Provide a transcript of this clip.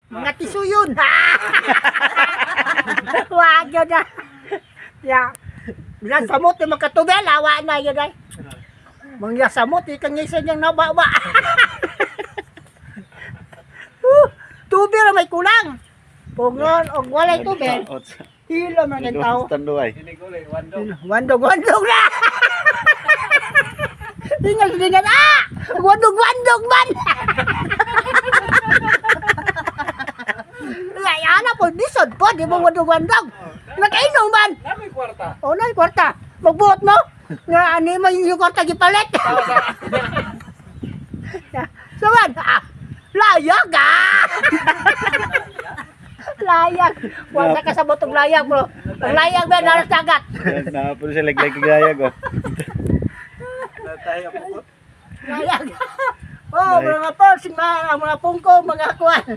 Mga tisuyon. Wag yun na. Ya. Bilang samot yung magkatubel, awa na yun ay. Mangya samot, ikang isa niyang nabawa. Tubig ra may kulang. Pungon, og walay tubig, hilo man ang tao. Tanduay. Hinigulay, wandong. Wandog, wandog na! Tingal, tingal, ah! Wandog, wandog man! Ay, ana po, lisod po, di mo wandog, wandog. Nakainom man! Namoy kwarta. O, na, kwarta. Magbuot mo. Nga, ano man yung kwarta gipalit. So man, ah, layag ah! Layag. Wala ka sa botong layag, bro. Ang layag ba, naras dagat. Napuro siya laglag gayag oh. Tayo po. Layag. Oh, mga pulse, mga pungko, mga kuwan.